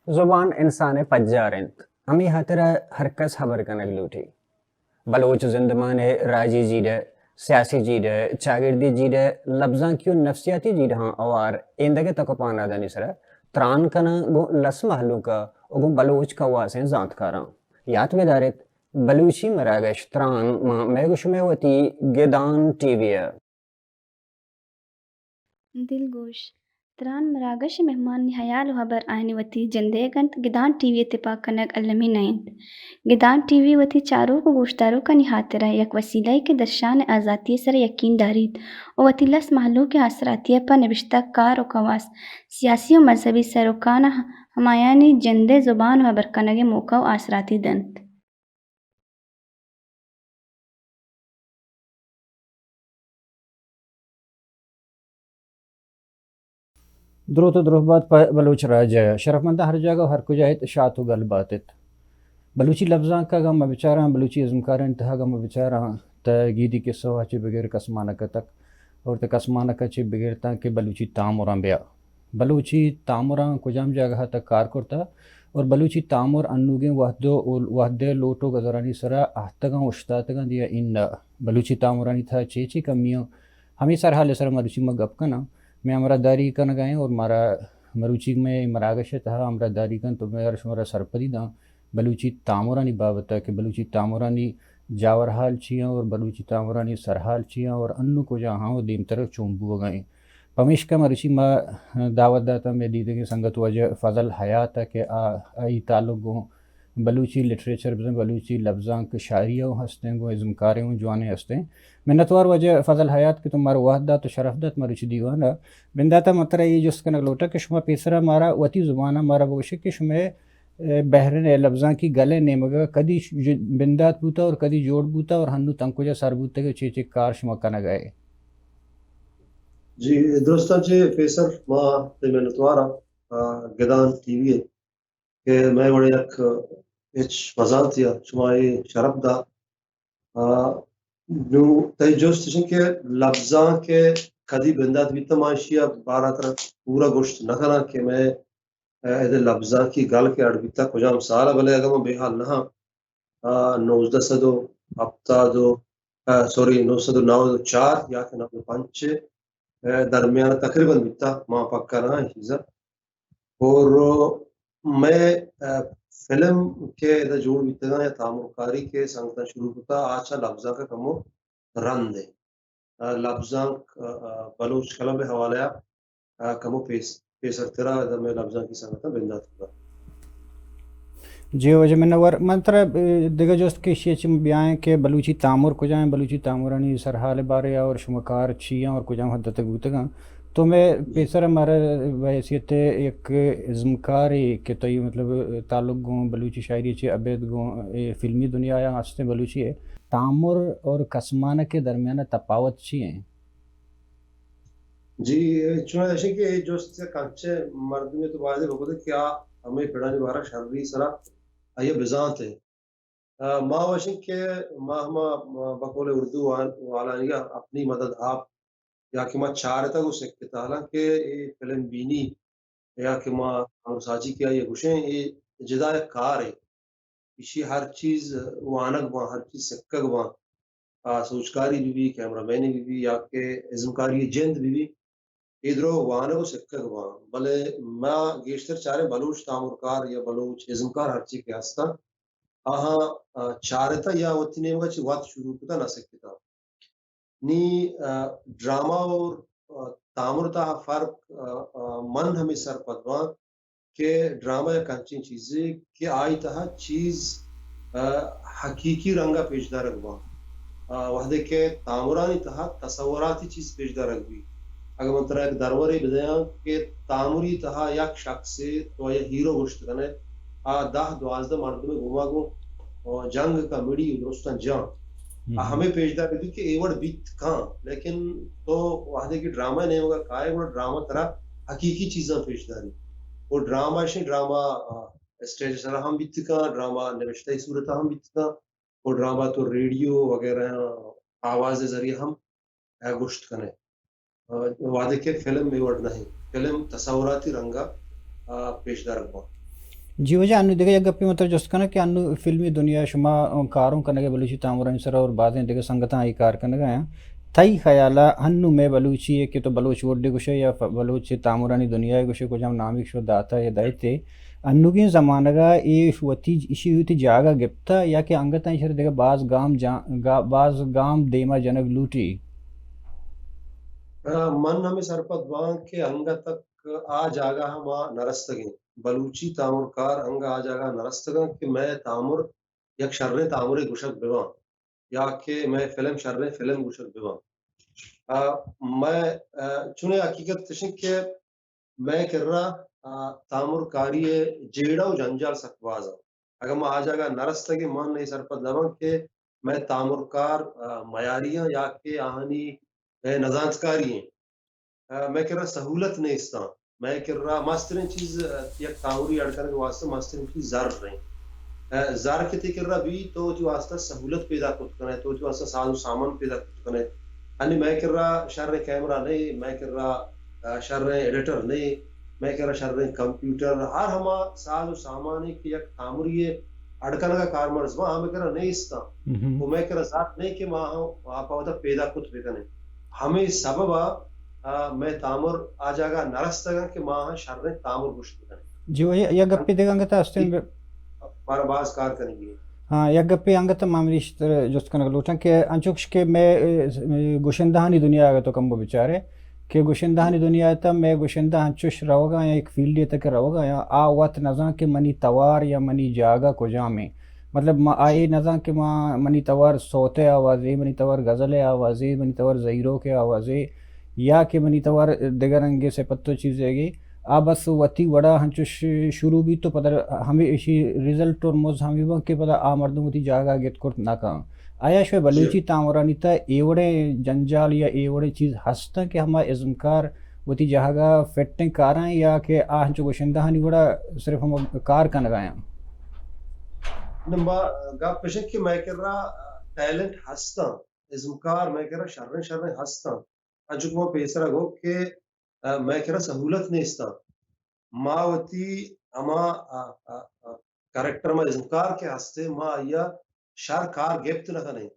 زبان انسان ءِ پجار انت، ہمے ہاترا ہر کس ہبر کنگ لوٹی۔ بلوچ زندمان ءِ راجی جیڑہ، سیاسی جیڑہ، چاگردی جیڑہ، لبزانکی و نفسیاتی جیڑہاں ہوار ایندگہ تک و پہنادانی سرا تران کناں گوں لس مہلوک ءَ و گوں بلوچ کواسیں زانتکاراں۔ یات بداریت، بلوچی مراگش تران ماں مئے گوں شمئے وتی گدان ٹی وی ءَ۔ دلگوش، تران مراگش ءِ مہمانانی ہیال و ہبر آیانی وتی جندئیگ انت، گدان ٹی وی ءِ تپاک کنگ المی نہ انت۔ گدان ٹی وی وتی چاروک و گوشداروکانی ہاترا یک وسیلہ یے کہ درشان ءِ آزاتی ءِ سرا یقین داریت و وتی لس مہلوک ءِ آسراتی ءَ پہ نبشتہ کار و کواس، سیاسی و مذہبی سروکاناں ہمایانی جندئے زبان و ہبر کنگ ءِ موقع و آسراتی دنت۔ دروت و دروہ بات پہ بلوچ راج ءَ۔ شرفمنداں ہر جاگہ و ہر کجا ات، شات و گل بات ات۔ بلوچی لبزانک ءَ اگاں ما بچاراں، بلوچی ازمکارانی تہا اگاں ما بچاراں، تہ گیدی قصہ ءَ چہ بگر کس مان نہ کتگ اور تہ کس مان نہ کت چہ بگر تاں کہ بلوچی تامراں بیا۔ بلوچی تامراں کجام جاگہ ءَ تہ کار کرتہ اور بلوچی تامر انوگیں وہد و وہد ءِ لوٹ و گزرانی سرا اہتگاں، اوشتاتگاں یا انہ؟ بلوچی تامرانی تہا چے چے کمی آں؟ ہمے سرحال ءِ سرا مروچی ما گپ کناں۔ مئے ہمراہداری کنگا ایں اور مارا مروچی مئے مراگش ءِ تہا ہمراہداری کنت و مئے شمارا سرپدی داں بلوچی تامرانی بابت ءَ کہ بلوچی تامرانی جاور حال چی آں اور بلوچی تامرانی سرحال چی آں اور انوں کجا آں و دیمتر چون بوگا ایں۔ پمیشکا مروچی ما دعوت داتہ مئے دیدگیں سنگت واجہ فضل حیات ءَ کہ آ، آئی تعلق گوں بلوچی لٹریچر بزاں بلوچی لبزانک شاعری ءَ ہستیں، گوں ازمکاریں و جوانیں ہستیں۔ منتوار واجہ فضل حیات کہ تو مارا وہد دات و شرف دات مروچی دیوان ءَ۔ بنداتا من ترا اے جست کنگ لوٹاں کہ شما پیسرا مارا وتی زبان ءَ مارا بگوشے کہ شمئے، اے، بحرین ءِ لبزانکی گل ءِ نیمگ ءَ کدی ش-، ج-، بندات بوتہ اور کدی جوڑ بوتہ اور ہنو تنک کجا سر بوتگ ءُ چے چے کار شما کنگ ءَ ئے؟ جی، درستاں چہ پیسر ما تئی منتوار آں، آ، گدان ٹی وی ءِ کہ مئے وڑیں یک ہچ مزانتے ءَ شما اے شرپ دات۔ آ، نوں تئی جست اش انت کہ لبزانک ءَ کدی بندات بیتہ، ما ایشی ءِ بارہ ءَ ترا پورا گوشت نہ کناں کہ مئے، آ، اد ءَ لبزانکی گل کہ اڈ بیتہ کجام سال ءَ، بلے اگاں من بے ہیال نہ آں، آ، نوزدہ سد و ہپتاد و، آ، سوری، نو سد و نود و چار یا کہ نود و پنچ ءِ، آ، درمیان ءَ تقریباً بیتہ، ما پکا نہ آں اے چیز ءَ۔ اور مئے، آ، فلم کہ ادا جوڑ بیتگاں یا تامرکاری کہ سنگتاں شروع کتا، آ چہ لبزانک ءَ کمو رند ءَ۔ آ، لبزانک، آ، آ، بلوچ کلب ءِ حوالہ ءَ، آ، کمو پیس-، پیسرترا ادا مئے لبزانکی سنگتاں بندات کتا۔ جی واجہ منور، من ترا، اے، دگہ جست کہ ایشی ءَ چہ بیائیں کہ بلوچی تامر کجا ایں، بلوچی تامرانی سرحال ءِ بارے ءَ اور شما کار چی آں اور کجام حد ءَ تک بوتگاں؟ تو مئے پیسر ءَ مارا بحیثیت یک ازمکارے کہ تئی مطلب تعلق گوں بلوچی شاعری چہ ابید گوں اے فلمی دنیا ءَ ہستیں بلوچی ءِ تامر اور کسمانک ءِ درمیان ءَ تپاوت چی ایں؟ جی، چون ایشی کہ اے جست یک انچیں مردمے تو بایدے بکتہ کہ آ ہمے پڑانی بارہ شری سرا آئی ءَ بزانت ءَ۔ آ، ما وشیں کہ ما ہما، ما بقول اردو وان-، والانی ءَ اپنی مدد آپ یا کہ ما چارتگ و سکتہ، حالانکہ اے فلم بینی یا کہ ما تامر سازی کہ آئی ءَ گوشیں، اے جدا یک کارے۔ ایشی ہر چیز وانگ باں، ہر چیز سکگ باں۔ آ، سوجکاری بہ بی، کیمرہ مینی بہ بی یا کہ ازمکاری جند بہ بی، اے درو وانگ و سکگ باں۔ بلے ما گیشتر چاریں بلوچ تامرکار یا بلوچ ازمکار ہرچی کہ ہستاں، آہاں، آ، چارتہ یا وتی نیمگا چہ وت شروع کتہ نہ سکتہ۔ نی، آ، ڈرامہ اور، آ، تامر تہا فرق، آ، آ، من ہمے سرپد باں کہ ڈرامہ یک انچیں چیزے کہ آئی تہا چیز، آ، حقیقی رنگا پیش دارگ باں۔ آ، وہدے کہ تامرانی تہا تصوراتی چیز پیش دارگ بی۔ اگہ من ترا یک درورے بدیاں کہ تامری تہا یک شخصے تو آئی ہیرو گوشت کنے، آ دہ دوازدہ مردمے گوما گوں، آ، جنگ کا مڑی درستاں جان۔ آ ہمے پیش دارگ بی کہ اے وڑ بیت کاں، لیکن تو وہدے کہ ڈرامہ نیمگا کائے، گڑا ڈرامہ ترا حقیقی چیزاں پیش داری۔ و ڈرامہ اشیں، ڈرامہ، آ، اسٹیج سرا ہم بیت کاں، ڈرامہ نوشتہ صورت ہم بیت کاں، و ڈرامہ تو ریڈیو وغیرہ آواز ذریعہ ہم، آ، گوشت کنے۔ آ، وہدے کہ فلم اے وڑ نہیں، فلم تصوراتی رنگا، آ، پیش دارگ باں۔ جی واجہ، انو دگہ یک گپے من ترا جست کناں کہ انو فلمی دنیا شما کاروں کنگے بلوچی تامرانی سرا اور بازیں دگہ سنگتاں آئی کار کنگا ہیں۔ تئی خیالا ہنو مئے بلوچی ہے کہ تو بلوچ وڈے گوشے یا ف-، بلوچ تامرانی دنیا ہے گوشے، کجام نامی شو داتا یا دائتے، انوگیں زمانگا اے وتی، اشی وتی جاگہ گپتا یا کہ انگت ایشر دگہ باز گام جا-، گا-، باز گام دیما جنگ لوٹی؟ آ، من ہمے سرپد باں کہ انگت تک آ جاگہ ما نرستگیں۔ بلوچی تامرکار انگا آ جاگہ نرستگاں کہ مئے تامر یک شریں تامرے گوشگ بباں یا کہ مئے فلم شریں فلم گوشگ بباں۔ آ، مئے، آ، چونیں حقیقت اشیں کہ مئے کرا، آ، تامرکاری ء جیڑہ و جنجال سک باز انت۔ اگاں ما آ جاگہ نہ رستگیں، من اے سرپد نہ باں کہ مئے تامرکار، آ، میاری انت یا کہ آہانی، اے، نزانتکاری انت۔ آ، مئے کرا سہولت نیست انت۔ مئے کرا مستریں چیز، آ، یک تامری اڈ کنگ واسطہ مستریں چیز زر انت۔ آ، زر کہ تئی کرا بی تو وتی واسطہ سہولت پیدا کت کنے، تو وتی واسطہ ساز و سامان پیدا کت کنے۔ انی مئے کرا شریں کیمرہ نہیں، مئے کرا، آ، شریں ایڈیٹر نہیں، مئے کرا شریں کمپیوٹر، ہر ہما ساز و سامانے کہ یک تامری اڈ کنگا کارمرز باں، ہمے کرا نیست انت۔ و مئے کرا زر نہیں کہ ما ہم آ پہ وتا پیدا کت بکنیں۔ ہمے سبب ء، آ، مئے تامر آ جاگہ نہ رستگ انت کہ ما آہاں شریں تامر گوشت بکنیں۔ جی، و یک گپے دگہ انگت استیں، بارا باز کار کنگی انت۔ ہاں، یک گپے انگت ما ہمیشتر جست کنگ لوٹاں کہ انچوش کہ مئے، اے، اے، گشندہانی دنیا اگہ تو کمبو بچارے کہ گشندہانی دنیا تہ مئے گشندہ انچوش روگا یا یک فیلڈے تک روگا یا آ وت نزان کہ منی توار یا منی جاگہ کجامیں۔ مطلب، ما آ اے نزان کہ ما، منی توار سوت ء آوازے، منی توار غزل ء آوازے، منی توار زہیروک ء آوازے، یا کہ منی توار دگہ رنگے سپت و چیزے گے، آ بس وتی وڑا ہنچوش شروع بیت تو پدا ہمے اشی رزلٹ اور مز ہمے بنت کہ پدا آ مردم وتی جاگہ گت کرت نہ کن۔ آیا شوئے بلوچی تامرانی تہ اے وڑیں جنجال یا اے وڑیں چیز ہستن کہ ہما ازمکار وتی جاگہ فٹنگ کاراں یا کہ آ ہنچو گشندہانی وڑا صرف ہم کار کنگایاں؟ نہ، ما گپ اش انت کہ مئے کرا ٹیلنٹ ہستاں، ازمکار مئے کرا شریں شریں ہستاں۔ انچو کہ ما پیسرا گو کہ، آ، مئے کرا سہولت نیستاں۔ ما وتی ہما، آ، آ، آ، کریکٹر ما ازمکار کہ ہستے، ما آئیا شر کار گپت نہ کنیں۔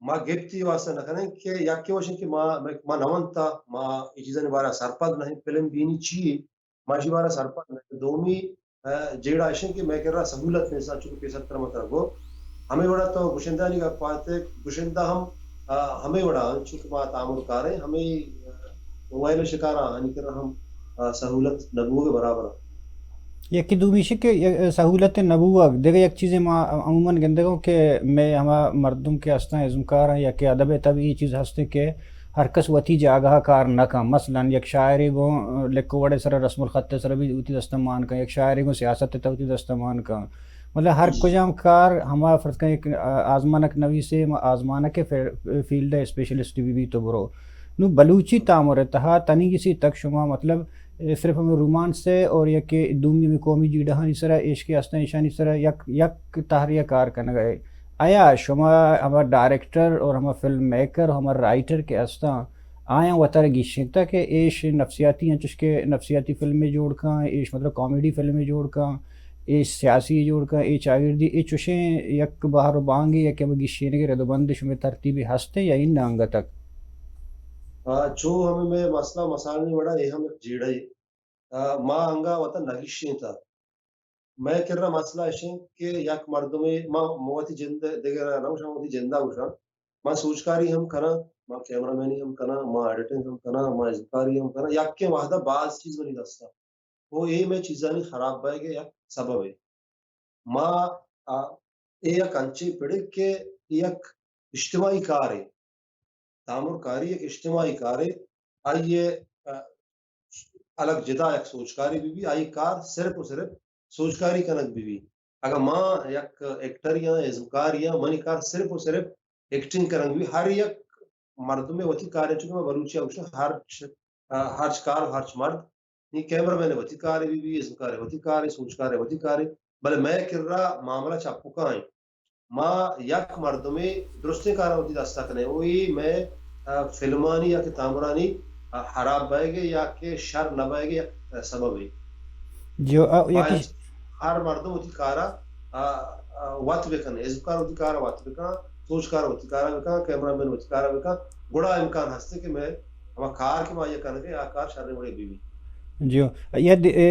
ما گپتی واسطہ نہ کنیں کہ یکے وشیں کہ ما، ما نہ ونتا، ما اے چیزانی بارا سرپد نہ ایں، فلم بینی چی اے؟ ما اشی بارا سرپد نہ ایں۔ دومی، آ، جیڑہ اشیں کہ مئے کرا سہولت نیست، چونکہ پیسر تر مطلب گو۔ ہمے وڑا تو گشندہانی گپ آتے، گشندہ ہم، آ، ہمے وڑا انت، چونکہ ما تامر کاریں، ہمے، آ، ویل شکارا آنی کرا ہم، آ، سہولت نہ بوگ برابر انت۔ یکے دومی شی کہ سہولت نہ بوگ، دگہ یک چیزے ما عموماً گندگوں کہ مئے ہما مردم کہ ہستاں ازمکار ہیں یا کہ ادب طبعی چیز ہستے کہ ہر کس وتی جاگہ کار نہ کن۔ مثلاً یک شاعرے گوں لکھ و وڑے سرا، رسم الخط سرا بھی وتی دست مان کن، یک شاعرے گوں سیاست تا وتی دست مان کن۔ مطلب ہر کجام کار ہما فرض کن یک آزمانک نویسے، ہما آزمانک فی-، فیلڈ اسپیشلسٹ بھی، بھی تو برو۔ نو بلوچی تامر تہا تنی کسی تک شما مطلب اے صرف ہمے رومانس ء اور یک دومی ہمے قومی جیڑہانی سرا، ایشکے ہستاں ایشانی سرا یک، یک تہرے ء کار کنگ ء۔ آیا شما ہما ڈائریکٹر اور ہما فلم میکر، ہما رائٹر کہ ہستاں، آیاں وتارا گیشینتا کہ ایش نفسیاتی انچش کہ نفسیاتی فلمے جوڑ کن، ایش مطلب کامیڈی فلمے جوڑ کن، ایش سیاسی جوڑ کن، ایش چاگردی، ایش چوشیں یک بہر و بانگے یا کہ ہمے گیشینگے رد و بندے شمے ترتیبے ہستے یا اناں انگتک؟ آ، چو ہمے مئے مسئلہ مسائلانی وڑا اے ہم یک جیڑہ اے۔ آ، ما انگا وتا نہ گیشینتا۔ مئے کرا مسئلہ اش انت کہ یک مردمے، ما، ما وتی جند دگرا نہ گوشاں، وتی جندا گوشاں۔ ما سوجکاری ہم کناں، ما کیمرہ مینی ہم کناں، ما ایڈیٹنگ ہم کناں، ما ازمکاری ہم کناں۔ یکیں وہدا باز چیز منی دستا۔ و اے مئے چیزانی خراب بئیگ ءِ یک سببے۔ ما، آ، اے یک انچیں پڑے کہ اے یک اجتماعی کارے، تامر کاری یک اجتماعی کارے، آئی ءِ، آ، الگ جدا یک سوجکارے بہ بی، آئی کار صرف و صرف سوجکاری کنگ بہ بی۔ اگاں ما یک ایکٹر یاں، ازمکار یاں، منی کار صرف و صرف ایکٹنگ کنگ بہ بی۔ ہر یک مردمے وتی کارے، چونکہ ما بلوچی ءَ گوشاں، ہرچ، آ، ہرچ کار و ہرچ مرد، نی کیمرہ مین ءِ وتی کارے بہ بی، ازمکار ءِ وتی کارے، سوجکار ءِ وتی کارے، بلے مئے کرا معاملہ چہ اپکا ایں۔ ما یک مردمے درستیں کاراں وتی دستا کنیں، او اے مئے، آ، فلمانی یا کہ تامرانی، آ، خراب بئیگ ءِ یا کہ شر نہ بئیگ ءِ یک، آ، سببے۔ جو، آ، یکی باید ہر مردم وتی کارا، آ، آ، وت بکن، ازمکار وتی کارا وت بکن، سوجکار وتی کارا بکن، کیمرہ مین وتی کارا بکن، گڑا امکان ہستے کہ مئے ہما کار کہ ما آئی ءَ کنگ ءَ ایں، آ کار شریں وڑے بہ بیت۔ جی، یا د-، اے،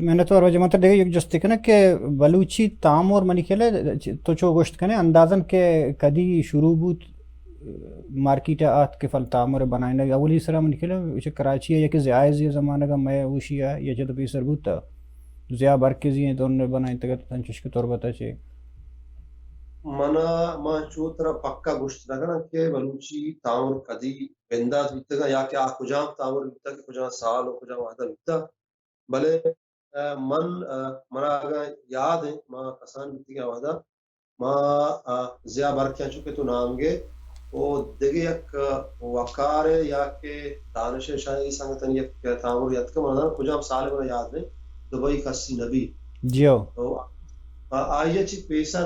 منتوار واجہ، من ترا دگہ یک جستے کناں کہ بلوچی تامر منی خیال ءَ تو چو گوشت کنے اندازن کہ کدی شروع بوت، مارکیٹ ءَ آت کہ فل تامر بنائینگ، اولی سرا منی خیال ءَ چہ کراچی ءَ یک ضیاء ءِ زمانگ ءَ مئے اوشی ءَ یا چہ تو پیسر بوت، ضیاء برکزئی ءَ دور بنائینتگ ات، انچوش کہ تربت ءَ چہ۔ منا، ما چو ترا پکا گوشت نہ کناں کہ بلوچی تامر کدی بندات بیتگاں یا کہ آ کجام تامر بیتگ کہ کجام سال و کجام وہدا بیتگ، بلے، آ، من، آ، منا اگاں یاد انت، ما کسان بیتگیں آ وہدا ما، آ، ضیاء برکیاں چو کہ تو نام گے، او دگہ یک، آ، وقار یا کہ دانش شاہ، اے سنگتانی یک تامر یتک، من نہ کجام سال منا یاد نہیں، دبئی کسی نبی۔ جیو۔ تو آ-، آئی ءَ چہ پیسر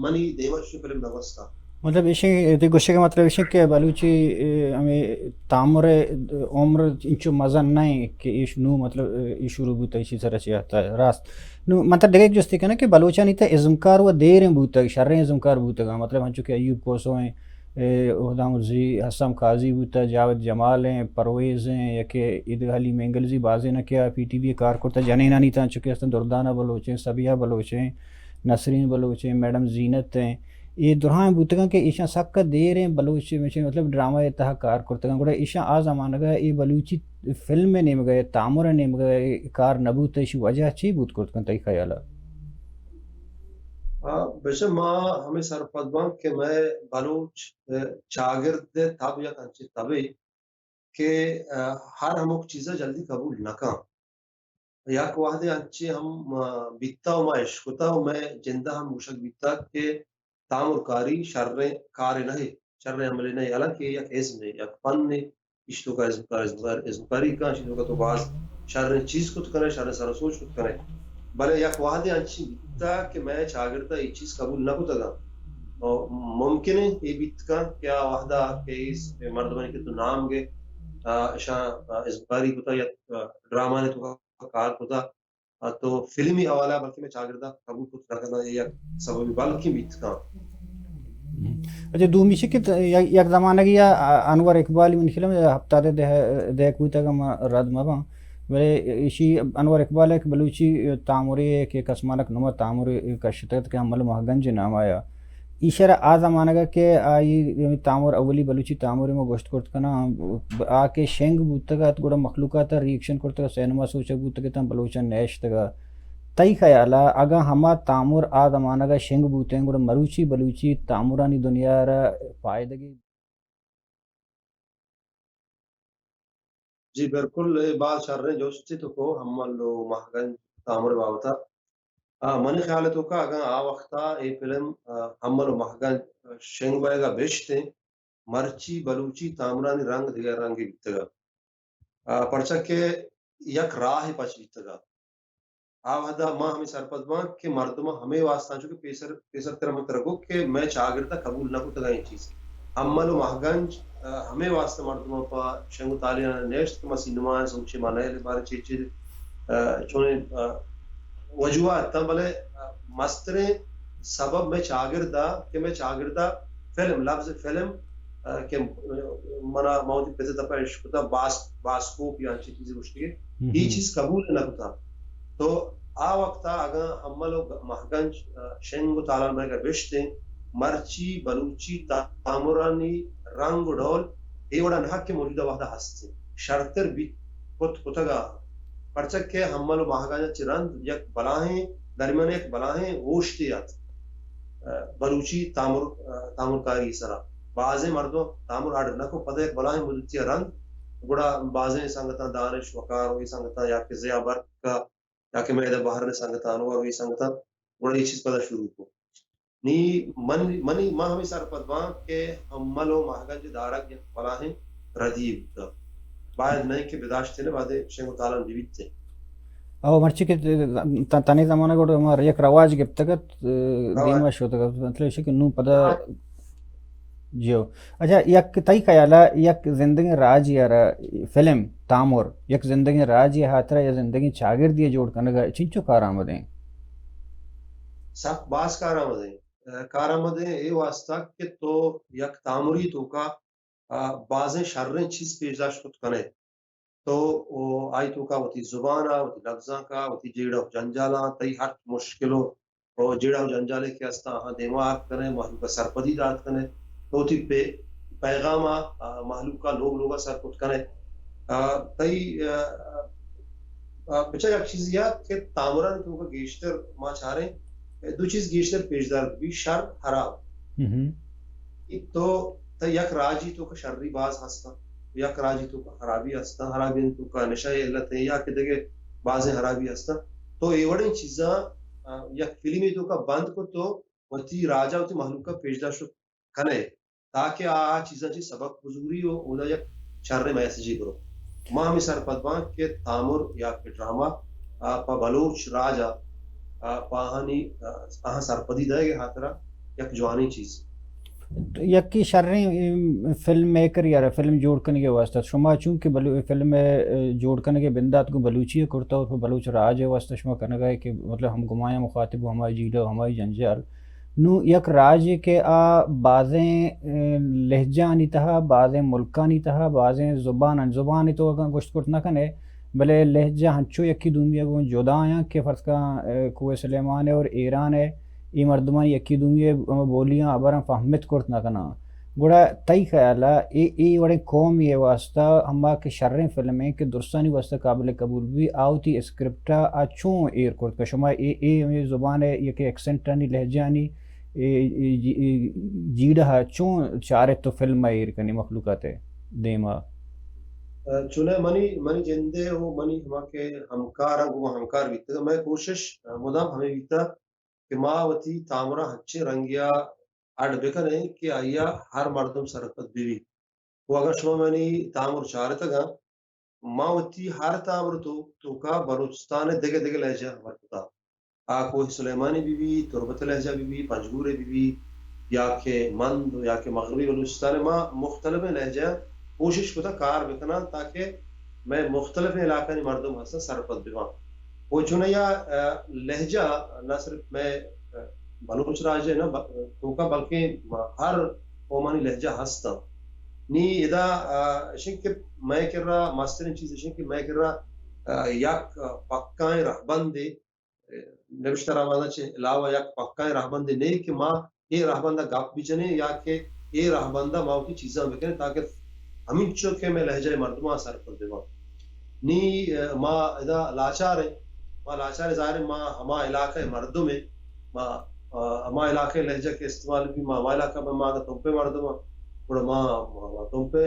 منی دیم ءَ چوشیں فلم نہ گوستہ۔ مطلب ایشیں، تئی گوشگ ءِ مطلب ایشیں کہ بلوچی، اے، ہمے تامر ءِ عمر انچو مزن نہ ایں کہ ایش نوں، مطلب، اے، اے شروع بوتگ، ایشی سر ءَ چہ آتگ، راست۔ نوں من ترا دگہ یک جستے کناں کہ بلوچانی تہ ازمکار و دیریں بوتگ، شریں ازمکار بوتگ، مطلب انچو کہ ایوب کوسو ایں، اے، ادا مرزی حسام قاضی بوتگ، جاوید جمال ایں، پرویز ایں، یا کہ ایدگہ حلیم مینگلزئی، بازینا کہ آ پی ٹی وی ءَ کار کرتگ، جنینانی تہ انچو کہ استن دردانہ بلوچ ایں، صبیحہ بلوچ ایں، نسرین بلوچ ایں، میڈم زینت ایں، اے درائیں بوتگاں کہ ایشاں سک دیریں بلوچ، مطلب، ڈرامہ ءِ تہا کار کرتگاں، گڑا ایشاں آ زمانگ ءَ اے بلوچی فلم ءِ نیمگ ءَ، تامر ءِ نیمگ ءَ اے کار نہ بوت، ایشی وجہ چی بوت کرت کنت تئی خیال ءَ؟ آ، بچہ، ما ہمے سرپد باں کہ مئے بلوچ، اے، چاگرد ءِ تب یک انچیں تبے کہ، آ، ہر ہمک چیز ءَ جلدی قبول نہ کن۔ یک وہدے انچیں ہم، آ، بیتا و ما اشکتا و مئے جند ءَ ہم گوشگ بیتا کہ تامرکاری شریں کارے نہ، شریں عملے نہ، حالانکہ یک ازمے، یک فنے، ایشی توکا ازمکار، ازمکار، ازمکاری کن، ایشی توکا تو باز شریں چیز کت کنے، شریں سر و سوچ کت کنے۔ بلے یک وہدے انچیں بیتا کہ مئے چاگرد ءَ اے چیز قبول نہ کتگاں۔ و ممکن ایں اے بیت کن کہ آ وہدا کہ اے مردمانی کہ تو نام گے، آ، اشاں، آ، ازمکاری کتا یا، آ، ڈرامانی توکا کار کتا، آ، تو فلمی حوالہ ءَ بلکہ مئے چاگرد ءَ قبول کت نہ کناں، اے یک سببے بلکیں بیت کن۔ ہم۔ اچھا، دومی چی کہ ت-، یک، یک زمانگے ءَ انور اقبال، من خیال ءَ ہپتاد ءِ دہ-، دہک بوتگ، ما رد مہ باں، بلے ایشی انور اقبال یک بلوچی تامرے کہ کسمانک نما تامرے کشتگ کہ ہمل مہگنج نام آیا۔ ایشرا آ زمانگ ءَ کہ آئی تامر، اولی بلوچی تامرے ما گوشت کرت کناں، آ کہ شنگ بوتگ ات، گڑا مخلوقات ءَ ریئیکشن کرتگ، سینما سوچگ بوتگ اتاں، بلوچاں نہ اشتگ۔ تئی خیال ءَ اگاں ہما تامر آ زمانگ ءَ شنگ بوتیں، گڑا مروچی بلوچی تامرانی دنیا ءَ را پائدگے؟ جی بالکل، اے باز شریں جستے تو کو، ہمل و مہگنج تامر بابت ءَ۔ آ، منی خیال ءِ توکا اگاں آ وختا اے فلم، آ، ہمل و مہگنج، آ، شنگ بئیگا بشتیں، مرچی بلوچی تامرانی رنگ دگہ رنگے بیتگا۔ آ، پرچا کہ یک راہے پچ بیتگا۔ آ وہدا ما ہمے سرپد باں کہ مردماں ہمے واسطہ، چونکہ پیسر، پیسر تر من ترا گو کہ مئے چاگرد ءَ قبول نہ کتگا اے چیز۔ ہمل و مہگنج، آ، ہمے واسطہ مردماں پہ شنگ و تالیاں نشت کہ ما سینما ءَ سمچے ما نئیل بارے چے چے، آ، چونیں، آ، وجوہات اتاں، بلے، آ، مستریں سبب مئے چاگرد ءَ کہ مئے چاگرد ءَ فلم، لفظ فلم، آ، کہ، آ، منا ما وتی پت ءِ دپ ءَ اشکتا باس-، باسکوپ یا انچیں چیزے گوشتگے، اے چیز قبول نہ کتا۔ تو آ وقتا اگاں ہمل و مہگنج، آ، شنگ و تالان بئیگا بشتیں، مرچی بلوچی تامرانی رنگ و ڈول اے وڑا نہ کہ موجودہ وہدا ہستیں، شرتر بیت کت کتگا۔ پرچا کہ ہمل و ماہگنج چہ رند یک بلاہیں درمیان، یک بلاہیں اوشتے ات، ء، بلوچی تامر، ء، تامرکاری سرا۔ بازیں مردم تامر اڈ نہ کو، پدا یک بلاہیں مدتی رند گڑا بازیں سنگتاں، دانش وقار و اے سنگتاں یا کہ ضیاء برق یا کہ مئے ادا بحرین سنگتاں، انور و اے سنگتاں، گڑا اے چیز پدا شروع کو۔ نی من، منی، ما ہمے سرپد باں کہ ہمل و ماہگنج دارگ یک بلاہیں ردی بوتگ۔ باید نہ کہ بداشتیں، باید شنگ و تالان ببیتیں۔ او مرچی کہ ت-، تنے زمانگ گڑا ہما یک رواج گپتگ ات، رواج۔ دیما شتگ ات، مطلب ایشی کہ نوں پدا رواج۔ جیو۔ اچھا، یک تئی خیالا یک زندگیں راجے ء را فلم تامر، یک زندگیں راجے ء ہاترا یا زندگیں چاگردے ء جوڑ کنگ ء چنچو کارآمد ایں؟ سک باز کارآمد ایں۔ ء، کارآمد ایں اے واسطہ کہ تو یک تامری توکا، ء، بازیں شریں چیز پیش داشت کت کنے۔ تو او آئی توکا وتی زبان ء، وتی لبزانک ء، وتی جیڑہ و جنجالاں، تئی ہرچ مشکل و، و جیڑہ و جنجالے کہ استاں، آہاں دیما آرت کنے، مہلوک ء سرپدی دات کنے، تو وتی پے-، پیغام ء، آ، مہلوک ء لوگ لوگ ء سر کت کنے۔ آ، تئی، آ، آ، بچار یک چیزے ات کہ تامرانی توکا گیشتر ما چاریں، دو چیز گیشتر پیش دار بی، شر، حراب۔ ہم۔ تو تئی یک راجی توکا شری باز ہستاں، یک راجی توکا خرابی ہستاں، خرابی توکا نشہ علت ہیں یا کہ دگہ بازیں خرابی ہستاں۔ تو اے وڑیں چیزاں، آ، یک فلمی توکا بند کو تو وتی راجا وتی مہلوکا پیش داشت کنے تاکہ آ، آ چیزاں چی سبق بزوری و اودا یک شریں میسجی برو۔ ما ہمیں سرپد باں کہ تامر یا کہ ڈرامہ، آ، پہ بلوچ راج ء، آ، پہ آہانی، آ، آہاں سرپدی دئیگ ء ہاترا یک جوانیں چیز۔ یکی شریں، ام، فلم میکر یا فلم جوڑ کنگ ء واسطہ شما چونکہ بلو-، فلم ء جوڑ کنگ ء بندات گوں بلوچی ء کرتا اور پہ بلوچ راج ء واسطہ شما کنگ ء کہ مطلب ہم گمایاں مخاطب و ہمائی جیڑہ و ہمائی جنجال۔ نوں یک راجے کہ آ بازیں، ء، لہجہانی تہا، بازیں ملکانی تہا، بازیں زبانانی، زبان تو اگاں گوشت کرت نہ کنے، بلے لہجہ ہنچو یکی دومی ء گوں جدا آں کہ فرض کن، ء، کوہ سلیمان ء اور ایران ء اے مردمانی یکی دومی ء بولیاں ہبراں فہمت کرت نہ کناں۔ گڑا تئی خیال ء اے، اے وڑیں قومے ء واسطہ ہما کہ شریں فلم ایں کہ درستانی واسطہ قابل قبول بی، آ وتی اسکرپٹ ء آ چون ایر کرت کہ شما اے، اے، اے زبان ء یک ایکسنٹانی لہجہانی اے، اے جی-، اے جیڑہ ء چون چارت تو فلم ء ایر کنی مخلوقات ء دیما؟ چونہ منی، منی جندے و منی ہما کہ ہمکاراں گوں ہمکار بیتگ، مئے کوشش مدام ہمیں بیتگ کہ ما وتی تامراں ہنچیں رنگیا اڈ بکنیں کہ آئیا ہر مردم سرپد بہ بیت۔ و اگاں شما منی تامر چارتگاں، ما وتی ہر تامر تو، توکا بلوچستان ء دگہ دگہ لہجہ ہبر کتا۔ آ کوہ سلیمانی بہ بی، تربت لہجہ بہ بی، پنجگور بہ بی، یا کہ مند یا کہ مغربی بلوچستان ء، ما مختلفیں لہجہ کوشش کتا کار بکناں تاکہ مئے مختلفیں علاقانی مردم ہستاں سرپد بباں۔ و چونیا، ء، لہجہ نہ صرف مئے، ء، بلوچ راج ء نہ ب-، توکا بلکیں ہر قومانی لہجہ ہستاں۔ نی ادا، ء، اشیں کہ مئے کرا مستریں چیز اشیں کہ مئے کرا، ء، یک پکائیں رہبندے نبشتہ رہبنداں چہ علاوہ یک پکائیں رہبندے نئے کہ ما اے رہبند ء گپ بجنیں یا کہ اے رہبند ء ما وتی چیزاں بکنیں تاکہ ہمینچو کہ مئے لہجہ ء مردماں سرپد بباں۔ نی، ء، ما ادا لاچار ایں، ما لاچار ایں، ظاہر ایں ما ہما علاقہ ء مردم ایں، ما، ء، ہما علاقہ ء لہجہ کہ استعمال بی، ما ہما علاقہ ء، ما اگاں تمپے مردم آں، گڑا ما، ما، ما تمپے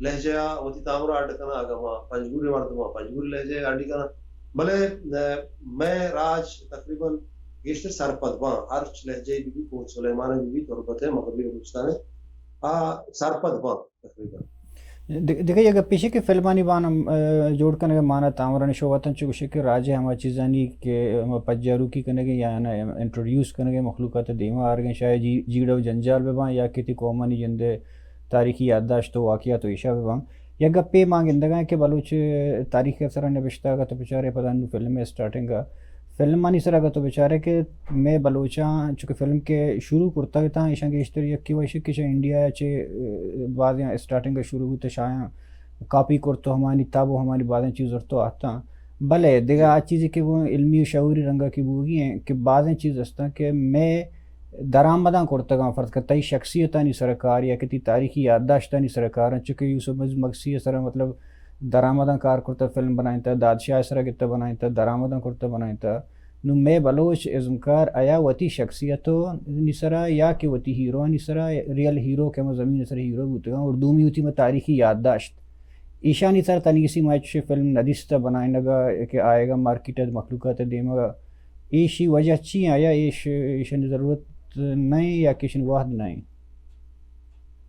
لہجہ ء وتی تامر ء اڈ کناں، اگاں ما پنجگوری مردم آں، پنجگوری لہجہ ء اڈ کناں۔ بلے، ء، مئے راج تقریباً گیشتر سرپد باں، ہرچ لہجہ بہ بی، کوہ سلیمان بہ بی، تربت ء، مغربی بلوچستان ء، آ سرپد باں تقریباً۔ دگ-، دگہ یک گپے ایش کہ فلمانی بان ہم، ء، جوڑ کنگ ء مانا تامرانی شوبات انچو گوشے کہ راج ء ہما چیزانی کہ ہما پجاروکی کنگ ء یا نا انٹروڈیوس کنگ ء مخلوقات ء دیما آرگ ء شاید جی-، جیڑہ و جنجال بہ باں یا کہ تی قومانی جند ء تاریخی یادداشت و واقعات و ایشا بہ باں۔ یک گپے ما گندگاں کہ بلوچ تاریخ ء سرا نبشتہ اگاں تو بچارے پدا نوں فلم ء اسٹارٹنگ ء، فلمانی سرا اگاں تو بچارے کہ مئے بلوچاں چونکہ فلم کہ شروع کرتگ تاں ایشاں گیشتر یکے و ایش کہ ایشاں انڈیا ء چہ، ء، بازیں اسٹارٹنگ ء شروع بوت شایاں کاپی کرت و ہمانی تب و ہمانی بازیں چیز زرت و آتاں۔ بلے دگہ آ چیزے کہ گوں علمی و شعوری رنگا کہ بوگی ہیں کہ بازیں چیز استاں کہ مئے درآمداں کرتگاں، فرض کن تئی شخصیتانی سرا کار یا کہ تئی تاریخی یادداشتانی سرا کار، انچو کہ یوسف مز-، مگسی ء سرا مطلب درآمداں کار کرتہ، فلم بنائینتہ، دادشاہ ءِ سرا گپتہ بنائینتہ، درآمداں کرتہ بنائینتہ۔ نوں مئے بلوچ ازمکار آیا وتی شخصیتانی سرا یا کہ وتی ہیروانی سرا، ریئل ہیرو کہ ہما زمین ءِ سرا ہیرو بوتگاں، اور دومی وتی ہما تاریخی یادداشت، ایشانی سرا تنیگہ ما ہچ فلم نہ دیستہ بنائینگا کہ آیگا مارکیٹ ءِ مخلوقات ءِ دیمگا۔ ایشی وجہ چی ایں؟ آیا ایش، ایشانی ضرورت نہ ایں یا کہ ایشانی وہد نہ ایں؟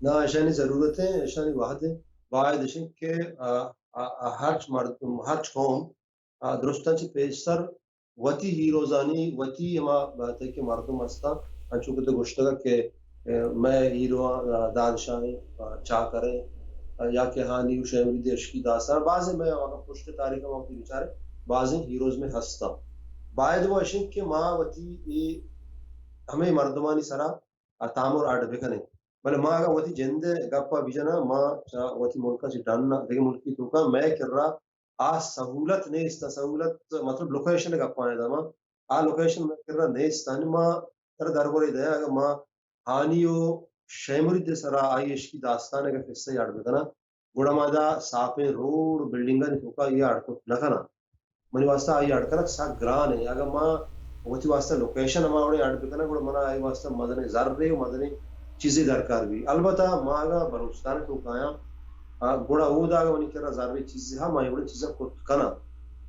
نہ، ایشانی ضرورت ایں، ایشانی وہد ایں۔ باید اش انت کہ، آ، آ، آ، ہرچ مردم، ہرچ قوم، آ، درستاں چہ پیسر وتی ہیروزانی، وتی ہما تئی کہ مردم ہستاں، انچو کہ تو گوشتگ کہ، اے، مئے ہیرو، آ، دادشاہ ایں، آ، چاکر ایں، آ، یا کہ ہانی و شے مرید ءِ عشقی داستان، بازیں مئے اگاں پشت تاریخ ءَ ما وتی بچاریں، بازیں ہیروز مئے ہستاں۔ باید و اش انت کہ ما وتی اے ہمے مردمانی سرا، آ، تامر اڈ بکنیں۔ بلے ما اگاں وتی جند ءِ گپ ءَ بجناں، ما چہ وتی ملک ءَ چہ ڈن ءَ دگہ ملکی توکا مئے کرا آ سہولت نیست، سہولت مطلب لوکیشن ءِ گپاں ادا ما، آ لوکیشن مئے کرا نیست، یعنی ما ترا دربرے دیاں، اگاں ما ہانی و شے مرید ءِ سرا آئی عشقی داستان ءِ اگاں قصہ اڈ بکناں، گڑا ما ادا ساپیں روڈ و بلڈنگانی توکا اے اڈ کت نہ کناں۔ منی واسطہ آئی اڈ کنگ سک گران ایں۔ اگاں ما وتی واسطہ لوکیشن ہما وڑیں اڈ بکناں، گڑا منا آئی واسطہ مزنیں زرے و مزنیں چیزے درکار بی۔ البتہ ما اگاں بلوچستان ءِ توکا آیاں، آ، گڑا اودا اگاں منی کرا زرے چیزے ہا، ما اے وڑیں چیزاں کت کناں۔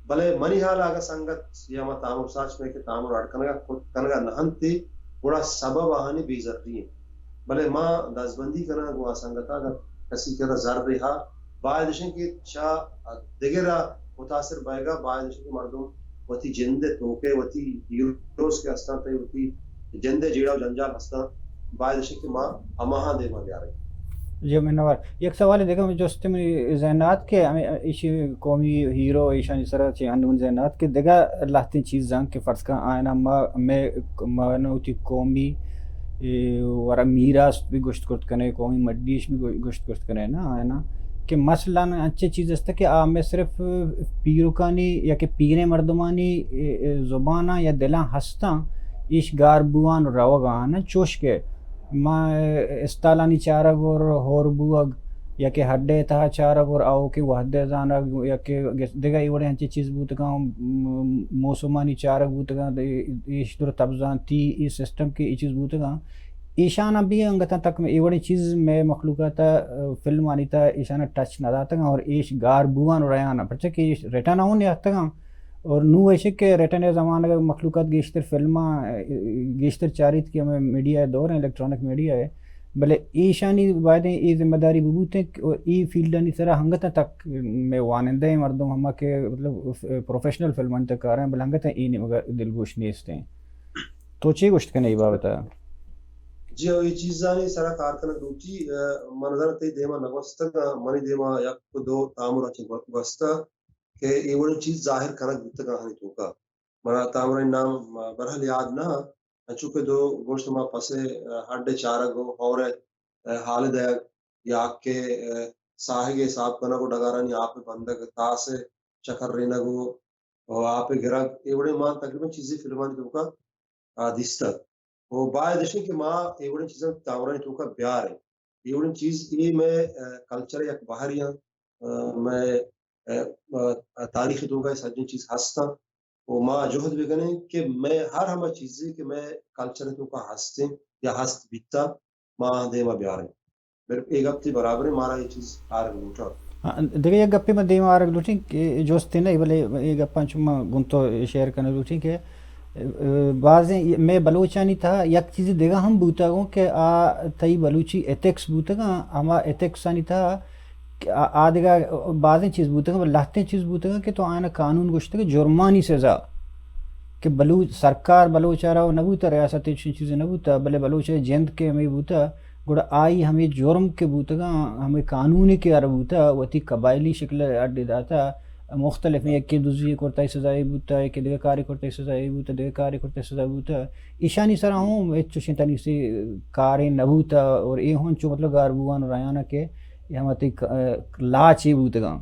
بلے منی ہیال ءَ اگاں سنگت یا ہما تامر ساچ مئے کہ تامر اڈ کنگ ءَ کت کنگ ءَ نہ انت، گڑا سبب آہانی بے زری انت۔ بلے ما دزبندی کناں گوں آ سنگتاں، اگاں کسی کرا زرے ہا، باید اش انت کہ چہ دگرا متاثر بئیگا باید اش انت کہ مردم وتی جند ءِ توک ءَ، وتی ہیروز کہ ہستاں، تئی وتی جند ءِ جیڑہ و جنجال ہستاں، باید اش انت کہ ما ہماہاں دیما بیاریں۔ جی منوار، یک سوالے دگہ ہمے جست منی ذہن ءَ ات کہ ہمے ایشی قومی ہیرو ایشانی سرا چہ ہنون ذہن ءَ ات کہ دگہ لہتیں چیزاں کہ فرض کن آیانا ما، مئے، ما نہ وتی قومی، اے، ورا میراث بھی گوشت کرت کنے، قومی مڈیش بھی گو-، گوشت کرت کنے نا آیانا کہ مثلاً انچیں چیز است کہ آ مئے صرف پیرکانی یا کہ پیریں مردمانی، اے، اے، زباناں یا دلاں ہستاں، ایش گار بوان روگا آناں، چوش کہ ما استالانی چارگ اور ہور بوگ یا کہ ہڈے تہا چارگ اور آؤکیں وہدے زانگ یا کہ دگہ اے وڑیں انچیں چیز بوتگاں، م-، موسمانی چارگ بوتگاں، ایش در تبزانتی اے سسٹم کہ اے چیز بوتگاں، ایشاناں بھی انگتاں تک اے وڑیں چیز مئے مخلوقات ءَ، فلمانی تہا ایشاناں ٹچ نہ داتگاں اور ایش گار بوان و ریاناں، پرچہ کہ ایش ریٹن اوں نیاتگاں۔ اور نوں ایش کہ ریٹن ءِ زمانگ ءَ مخلوقات گیشتر فلماں، گیشتر چاریت کہ ہمے میڈیا ءِ دور ایں، الیکٹرانک میڈیا ءِ، بلے ایشانی باید ایں اے ذمہ داری ببوتیں کہ اے فیلڈانی سرا ہنگتاں تک مئے وانندہ ایں مردم ہما کہ مطلب پروفیشنل فلمانی تہا کار ایں، بلے ہنگتاں اے نیمگا دلگوش نیست ایں۔ تو چے گوشت کنے اے بابت ءَ؟ جی ہو، اے چیزانی سرا کار کنگ لوٹی۔ ءَ، من زاناں تئی دیما نہ گوستگ، منی دیما یک دو تامر چہ گوستگ کہ اے وڑیں چیز ظاہر کنگ بوتگ آہانی توکا۔ منا تامرانی نام، ءَ، برحال یاد نہ، انچو کہ دو گوشت ما پسے، ءَ، ہڈ ءِ چارگ و ہور ءِ، ءَ، حال دئیگ یا کہ، ءَ، ساہگ ءِ حساب کنگ و ڈگارانی آپ ءِ بندگ، تاس ءِ چکرینگ و، و آپ ءِ گرگ، اے وڑیں ما تقریباً چیزے فلمانی توکا، ءَ، دیستگ۔ و باید اش انت کہ ما اے وڑیں چیزاں تامرانی توکا بیاریں۔ اے وڑیں چیز اے مئے، ءَ، کلچر ءِ یک بہرے آں، ءَ، مئے، ءَ، ءَ، تاریخ ءِ توکا اے سجیں چیز ہستاں۔ و ما جہد بکنیں کہ مئے ہر ہما چیزے کہ مئے کلچر ءِ توکا ہستیں یا ہست بیتا، ما آہاں دیما بیاریں۔ بلکل اے گپ تئی برابر ایں، مارا اے چیز آرگ لوٹاں۔ ہاں، دگہ یک گپے من دیما آرگ لوٹیں کہ جستے نہ، بلے اے گپاں چو من گوں تو شیئر کنگ لوٹیں کہ، ءَ، بازیں مئے بلوچانی تہا یک چیزے دگہ ہم بوتگ اوں کہ آ تئی بلوچی ایتھکس بوتگاں، ہما ایتھکسانی تہا کہ آ، آ دگہ بازیں چیز بوتگاں، بلے لہتیں چیز بوتگاں کہ تو آیانا قانون گوشتگ جرمانی سزا، کہ بلوچ سرکار بلوچ ءَ را نہ بوتہ، ریاست ءَ چنین چیزے نہ بوتہ، بلے بلوچ ءِ جند کہ ہمے بوتہ، گڑا آئی ہمے جرم کہ بوتگاں، ہمے قانونے کہ آرا بوتہ، وتی قبائلی شکل ءَ اڈ داتہ، مختلف یکے دزی کرتہ سزا اے بوتہ، یکے دگہ کارے کرتہ سزا اے بوتہ، دگہ کارے کرتہ سزا بوتہ۔ ایشانی سرا ہوں ہچ چوشیں تنیگتی کارے نہ بوتہ، اور اے ہوں چو مطلب گار بوان و ریانہ کہ اے ہما تئی ک-، لاچے بوتگاں،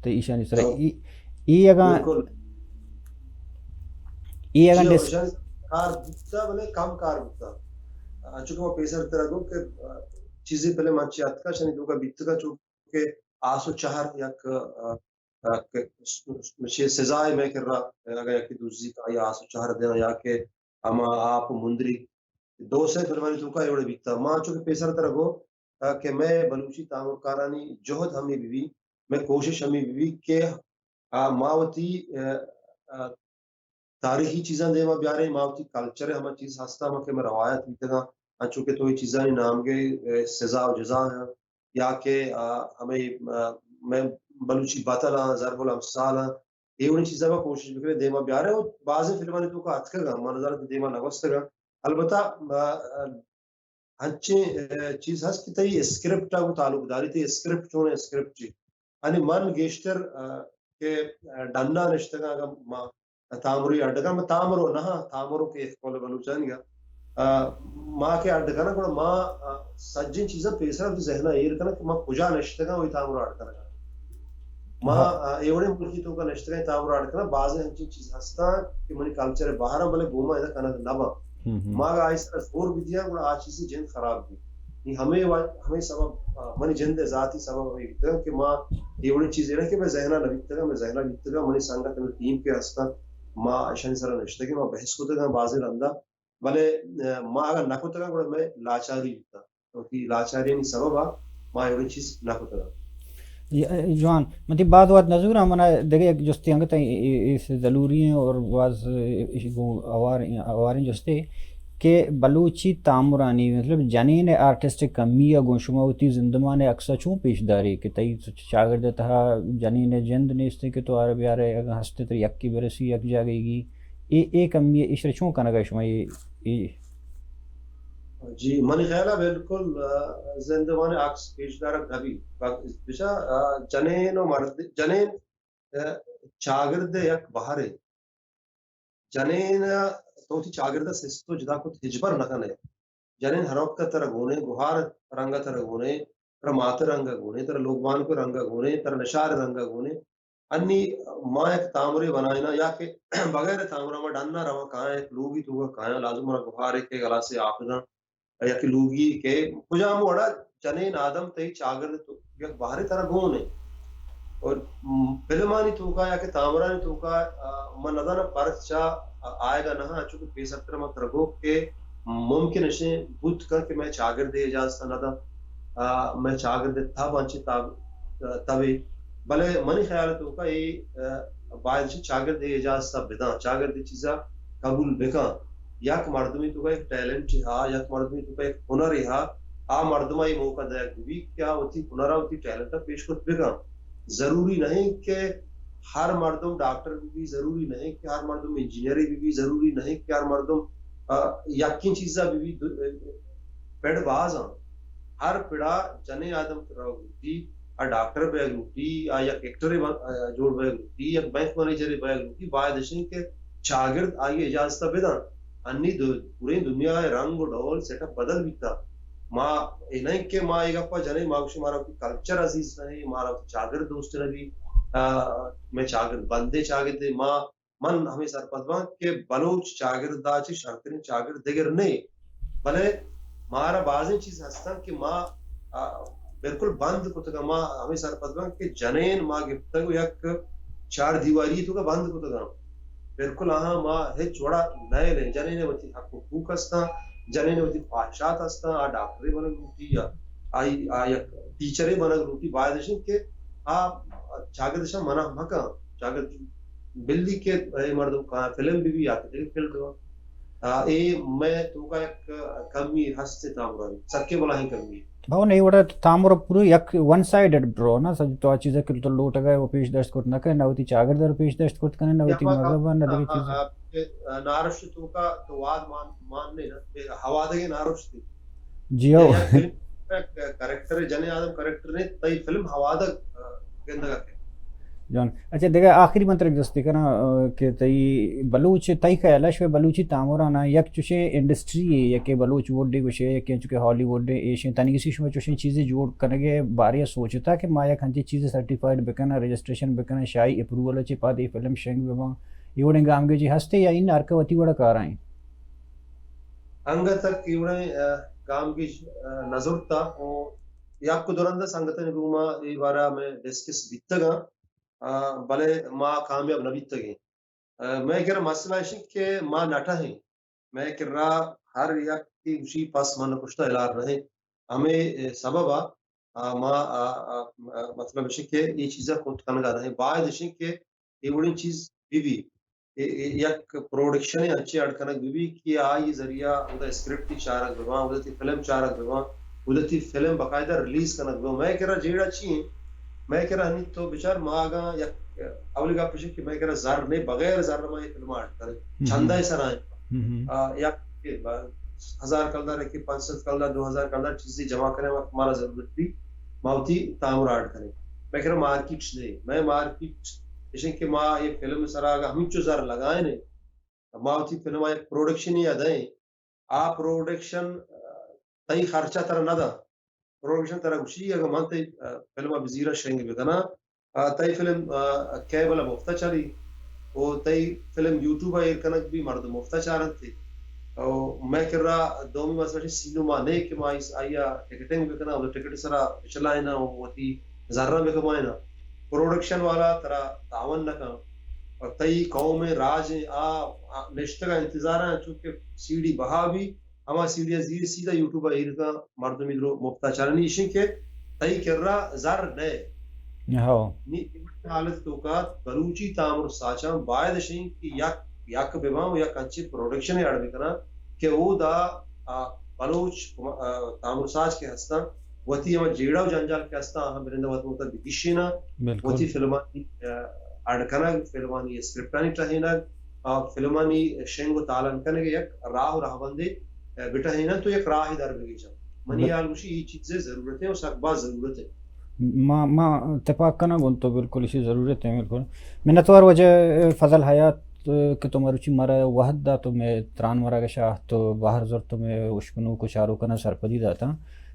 تئی ایشانی سرا۔ ہاں۔ اے، اے اگاں، بالکل۔ اے اگاں جی، ڈس- ایشانی کار بوتہ، بلے کم کار بوتہ۔ انچو کہ ما پیسر ترا گوں کہ، آ، چیزے پہلے من چی اتکا، شانی توکا بیتگا، چو کہ آس و چہر یک، آ، آ، کہ س-، س-، چہ سزائے مئے کرا، اگاں یکے دزی کا یا آس و چہر دینا یا کہ ہما آپ و مندری، دو سے فلمانی توکا اے وڑے بیتا۔ ما چونکہ پیسر ترا گو، آ، کہ مئے بلوچی تامرکارانی جہد ہمے بہ بی، مئے کوشش ہمے بہ بی کہ، آ، ما وتی، آ، آ، تاریخی چیزاں دیما بیاریں، ما وتی کلچر ء ہما چیز ہستاں، ہما کہ مئے روایت بیتگاں، انچو کہ تو اے چیزانی نام گئے، اے، سزا و جزا ہیں، یا کہ، آ، ہمیں، آ، مئے بلوچی بتل آں، ضرب الامثال آں، اے وڑیں چیزاں ما کوشش بکنیں دیما بیاریں۔ و بازیں فلمانی توکا اتکگاں، ما نزاناں کہ دیما نہ گوستگاں۔ البتہ، آ، آ، انچیں، آ، چیز ہست کہ تئی اسکرپٹ ء گوں تعلق داری، تئی اسکرپٹ چون اسکرپٹ چی۔ یعنی من گیشتر، آ، کہ، آ، ڈنا نشتگاں، اگاں ما تامری اڈ کناں، ما تامرو نہ، تامرو کہ قول بلوچانی گا، آ، ما کہ اڈ کناں، گڑا ما، آ، سجیں چیزاں پیسر وتی ذہن ء ایر کناں کہ ما کجا نشتگاں، وہی تامرو اڈ کناں۔ ما، ہاں۔ آ، اے وڑیں ملکی توکا نشتگاں، تامرو اڈ کناں، بازیں ہنچیں چیز ہستاں کہ منی کلچر ء بہر آں، بلے گوما ادا کنگ نہ باں۔ ہم، ہم۔ ما اگاں آئی سرا زور بدیاں، گڑا آ چیزی جند خراب بیت۔ نی ہمے وا-، ہمے سبب، آ، منی جند ء ذاتی سبب ہمے بیتگ کہ ما اے وڑیں چیز ایرا کہ مئے ذہنا نہ بیتگا، مئے ذہنا بیتگا، منی سنگت، منی ٹیم کہ ہستاں، ما اشانی سرا نشتگیں، ما بحث کتگاں بازیں رندا، بلے، آ، ما اگاں نہ کتگاں، گڑا مئے لاچاری بیتاں۔ وتی لاچاریانی سبب ء ما اے وڑیں چیز نہ کتگ۔ جی، جوان، من تئی باز وت نزوراں، منا دگہ یک جستے انگت اے، اے، اے ضروری ہیں اور باز، اے، اے گوں اوار، اواریں جستے کہ بلوچی تامرانی، مطلب، جنین آرٹسٹ کمی ء گوں شما وتی زندمان عکس ء چون پیش داری کہ تئی چاگرد ء تہا جنین جند نیست کہ تو آر بیارے، اگاں ہستے تر یکی برسی یک جاگہی، اے، اے کمی ء ایشرا چون کنگ ء شما اے، اے؟ جی، منی خیال ء بالکل، آ، زندمان عکس پیش دارگ نہ بیت۔ بچا، آ، جنین و مرد، جنین، آ، چاگرد ء یک بہرے۔ جنین ء تو وتی چاگرد ء سست و جدا کت ہچبر نہ کن ئے۔ جنین ہر وقت ء ترا گون ایں، گہار رنگ ء ترا گون ایں، ترا مات ء رنگ ء گون ایں، ترا لوگبانک ء رنگ ء گون ایں، ترا نشار ء رنگ ء گون ایں۔ انی ما یک تامرے بنائیناں یا کہ بغیر تامرا ما ڈن ء رواں کایاں، یک لوگی توکا کایاں، لازم منا گہارے کہ گلاسے آپ داں، یا کہ لوگی کہ کجام وڑا جنین آدم تئی چاگرد تو یک بہرے ترا گون ایں۔ اور فلمانی توکا یا کہ تامرانی توکا، آ، من نزاناں پرچا آئیگا نہ، انچو کہ پیسرتر ما ترا گوک کہ ممکن اشیں بوت کن کہ مئے چاگردے اجازت نہ داں، آ، مئے چاگردے تب انچیں تب، تبے، بلے منی خیال توکا اے، آ، باید چاگردے اجازت بداں، چاگردے چیزا قبول بکاں۔ یک مردمی توکا یک ٹیلنٹ ہا، یک مردمی توکا یک ہنرے ہا، آ مردما اے موقع دئیگ بہ بیت کہ آ وتی ہنرا وتی ٹیلنٹا پیش کت بکاں۔ ضروری نہیں کہ ہر مردم ڈاکٹر بہ بی، ضروری نہیں کہ ہر مردم انجینئرے بہ بی، ضروری نہیں کہ ہر مردم، آ، یکیں چیزا بہ بی۔ پڑ باز آں۔ ہر پڑا جنیں آدم کہ روگ لوٹی، آ ڈاکٹر بیگ لوٹی، آ یک ایکٹرے بن-، آ جوڑ بیگ لوٹی، یک بینک منیجرے بیگ لوٹی، باید اشیں کہ چاگرد آئی اجازت بداں۔ انی دو-، پوریں دنیا ء رنگ و ڈول سیٹ اپ بدل بیتا۔ ما اے نہیں کہ ما اے گپا جنیں، ما گوشیں مارا وتی کلچر عزیز نہیں، مارا وتی چاگرد دوست نبی، آ، مئے چاگرد بندے چاگردے، ما من ہمے سرپد باں کہ بلوچ چاگرد ء چہ شرتریں چاگرد دگر نہ، بلے مارا بازیں چیز ہستاں کہ ما، آ، بالکل بند کتگ۔ ما ہمے سرپد باں کہ جنین ما گپتگ و یک چار دیواری توکا بند کتگ۔ بالکل آہاں ما ہچ وڑا نئیلیں۔ جنین وتی حق و حقوق ہستاں، جنین وتی خواہشات ہستاں، آ ڈاکٹرے بنگ لوٹی یا آئی، آ یک ٹیچرے بنگ لوٹی، باید اشیں کہ آ چاگردشاں منع مکن۔ چاگرد بلی کہ اے مردم کاں فلم بہ بی یا کہ دگہ فیلڈ بہ، آ، اے مئے توکا یک کمی ہست تامرانی، سکیں بلاہیں کمی۔ بہو نہیں وڑا تامر پورو یک ون سائیڈڈ ڈرو نا، سج تو آ چیزا کہ تو لوٹگا وہ پیش داشت کرت نہ کنے، نہ وتی چاگرد رو پیش داشت کرت کنے، نہ وتی مذہب نہ دگہ چیز۔ نارشت توکا تو واد مان، مان نے نا، ہوادگے نارشت۔ جی ہو۔ کریکٹر جنیں آدم کریکٹر نے، تئی فلم ہوادگ، آ، گندگ ء کن۔ جان، اچھا، دگہ آخری من ترا جستے کناں، آ، کہ تئی بلوچ، تئی خیال اش بلوچی تامرانا یک چوشیں انڈسٹری یکے بلوچ وڈے گوشے، یکے چونکہ ہالی وڈے ایشیں تنیگسی شما چوشیں چیزے جوڑ کنگے بارے سوچتا کہ ما یک ہنچی چیزے سرٹیفائیڈ بکناں، رجسٹریشن بکناں، شاہی اپروول چے پاد اے فلم شنگ بباں، اے وڑیں گامگیجی ہستے یا ان ہر کہ وتی وڑا کارائیں؟ انگت تک اے وڑیں، آ، گامگیج، آ، نزرتا او یک دو رند سنگتانی گوما اے بارہ مئے ڈسکس بیتگاں، آ، بلے ما کامیاب نہ بیتگیں۔ آ، مئے کرا مسئلہ اش انت کہ ما نہ ٹہیں۔ مئے کرا ہر یک کہ گوشی پس من کشتہ ہلار نہ انت۔ ہمے، اے، سبب ء، آ، ما، آ، آ، آ، مطلب اش کہ اے چیزا کت کنگا نہ انت۔ باید اش کہ اے وڑیں چیز بہ بی۔ اے، اے یک پروڈکشنے انچیں اڈ کنگ بہ بی کہ آئی ذریعہ اودا اسکرپٹ ئی چارگ بہ باں، اودا تی فلم چارگ بہ باں، اودا تی فلم باقاعدہ ریلیز کنگ بہ باں۔ مئے کرا جیڑہ چی انت؟ مئے کرا ہنی تو بچار، ما اگاں یک، اولی گپ اش کہ مئے کرا زر نے، بغیر زر ما اے فلم اڈ کنیں۔ ہم۔ چندہ ء سرا انت۔ ہم۔ آ، یک ہزار کلدار، کہ پنچ سد کلدار، دو ہزار کلدار چیزے جمع کنیں، وقت مارا ضرورت بی، ما وتی تامر اڈ کنیں۔ مئے کرا مارکیٹ نے، مئے مارکیٹ اش انت کہ ما اے فلم سرا اگاں ہمینچو زر لگائیں، ما وتی فلم ء یک پروڈکشنے ء دئیں، آ پروڈکشن، آ، تئی خرچہ ترا نہ داں، پروڈکشن ترا گوشی اگاں من تئی، آ، فلم ء بزیراں شنگ بکناں، آ، تئی فلم، آ، کیبل ء مفت ء چلی، او تئی فلم یوٹیوب ء ایر کنگ بی، مردم مفت ء چارنت۔ او مئے کرا دومی مسئلہ چہ سینما نے کہ ما اس، آئی ء ٹکٹنگ بکناں، او ٹکٹ سرا بچلائیناں، او وتی زراں بکمائیناں۔ پروڈکشن والا ترا تعاون نہ کن۔ اور تئی قوم ء راج ء آ، آ نشتگ ء انتظار ء، چونکہ سی ڈی بہا بی، ہما سی ڈی ء زیر سیدھا یوٹیوب ء ایر کن، مردمی درو مفت ء چارنی۔ ایشیں کہ تئی کرا زر نئے۔ ہو۔ نی حالت توکا بلوچی تامر ساچاں باید اش انت کہ یک، یک بہ باں و یک انچیں پروڈکشنے اڈ بکناں کہ اودا، آ، بلوچ، آ، تامر ساچ کہ ہستاں، وتی ہما جیڑہ و جنجال کہ ہستاں، آہاں برندہ وت وتا بگیشیناں، بالکل۔ وتی فلمانی، آ، اڈ کنگ، فلمانی اسکرپٹانی ٹہینگ، آ، فلمانی شنگ و تالان کنگ یک راہ و رہبندے، آ، بٹہیناں تو یک راہے در بگیجاں۔ منی بل- ہیال گوشی اے چیزے ضرورت ہے و سک باز ضرورت ہے۔ ما، ما اتفاق کناں گوں تو، بالکل ایشی ضرورت ہے، بالکل۔ منتوار واجہ فضل حیات کہ تو مروچی مارا وہد دات و مئے تران مراگش ء آہت و بہر زرت و مئے اشکنوک و چاروکاں سرپدی داتاں۔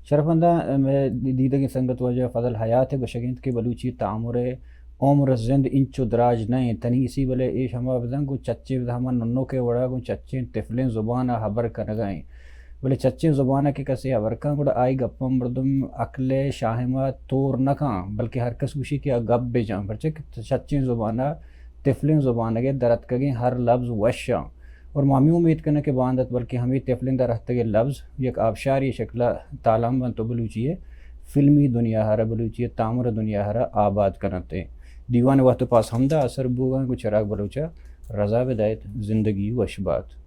شرفمنداں، مئے دیدگیں سنگت واجہ فضل حیات ء گوشگ انت کہ بلوچی تامر ء عمر زند انچو دراج نہ انت، تنیسی بلے ایش ہما بزاں گوں چچیں، ہما ننوک ء وڑا گوں چچیں طفلیں زبان ء ہبر کنگا انت۔ بلے چچیں زبان ء کہ کسے ہبر کن، گڑا آئی گپاں مردم عقل ء شاہما تور نہ کن، بلکہ ہر کس گوشی کہ آ گپ بہ جن، پرچہ کہ چچیں زبان ء طفلیں زبانگ ء درتکگیں ہر لبز وش آں۔ اور ما ہمے امیت کنیں کہ باند ات بلکہ ہمے طفلیں درہتگیں لبز یک آبشاری شکل ء تالان بنت و بلوچی ء فلمی دنیا ہر ء، بلوچی ء تامر ء دنیا ہر ء آباد کننت۔ دیوان ء وہد و پاس ہمدا آسر بوگاں، گوں چراگ بلوچ ء رضا بدایت، زندگی وش بات۔